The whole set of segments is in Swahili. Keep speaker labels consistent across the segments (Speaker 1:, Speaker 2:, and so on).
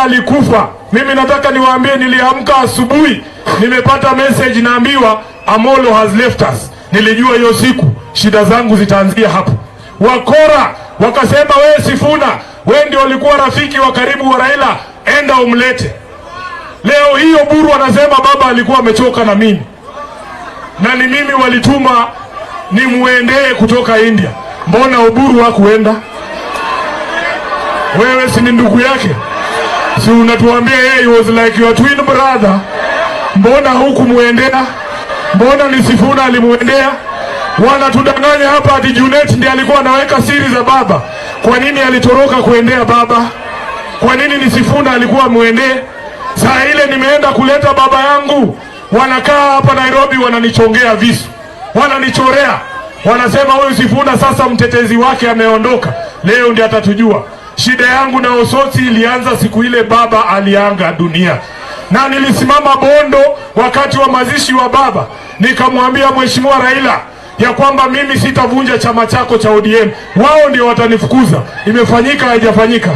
Speaker 1: Alikufa. Mimi nataka niwaambie, niliamka asubuhi, nimepata message, naambiwa Amolo has left us. Nilijua hiyo siku shida zangu zitaanzia hapo. Wakora wakasema, wewe Sifuna, wewe ndio ulikuwa rafiki wa karibu wa Raila, enda umlete. Leo hii Oburu anasema baba alikuwa amechoka na mimi, na ni mimi walituma nimuendee kutoka India. Mbona Oburu hakuenda? Wewe si ni ndugu yake? Si unatuambia yeye he was like your twin brother? Mbona hukumuendea? Mbona ni Sifuna alimuendea? Wanatudanganya hapa ati Junet ndiye alikuwa anaweka siri za baba. Kwa nini alitoroka kuendea baba? Kwa nini ni Sifuna alikuwa muendee? Saa ile nimeenda kuleta baba yangu, wanakaa hapa Nairobi wananichongea visu, wananichorea, wanasema huyu Sifuna sasa mtetezi wake ameondoka, leo ndiye atatujua. Shida yangu na Osotsi ilianza siku ile baba aliaga dunia, na nilisimama Bondo wakati wa mazishi wa baba, nikamwambia Mheshimiwa Raila ya kwamba mimi sitavunja chama chako cha ODM, wao ndio watanifukuza. Imefanyika haijafanyika?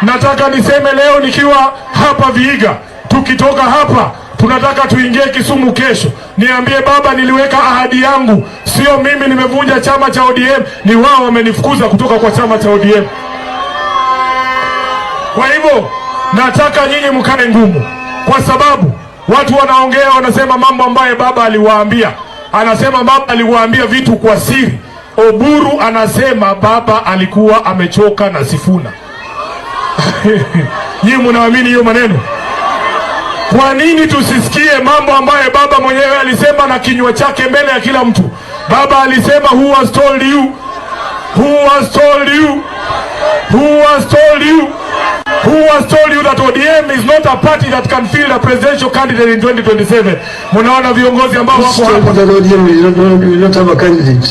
Speaker 1: Nataka niseme leo nikiwa hapa Vihiga, tukitoka hapa tunataka tuingie Kisumu kesho. Niambie baba, niliweka ahadi yangu, sio mimi nimevunja chama cha ODM, ni wao wamenifukuza kutoka kwa chama cha ODM. Kwa hivyo nataka nyinyi mkae ngumu, kwa sababu watu wanaongea wanasema mambo ambayo baba aliwaambia. Anasema baba aliwaambia vitu kwa siri. Oburu anasema baba alikuwa amechoka na Sifuna. Nyinyi mnaamini hiyo maneno? Kwa nini tusisikie mambo ambayo baba mwenyewe alisema na kinywa chake mbele ya kila mtu? Baba alisema, "Who has told you? Who has told you? Who has told you? Who has told you that ODM is not a party that can field a presidential candidate in 2027?" Munaona viongozi ambao wako hapa.
Speaker 2: That ODM will not have a candidate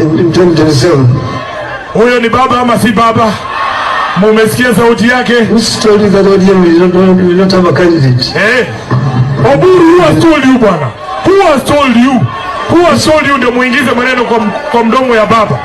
Speaker 2: in 2027.
Speaker 1: Huyo ni baba ama si baba? Mumesikia sauti yake?
Speaker 2: Who told you that ODM will not have a candidate?
Speaker 1: Eh. Oburu, who has told you, bwana? Who has told you? Who has told you ndio muingize maneno kwa mdomo ya baba?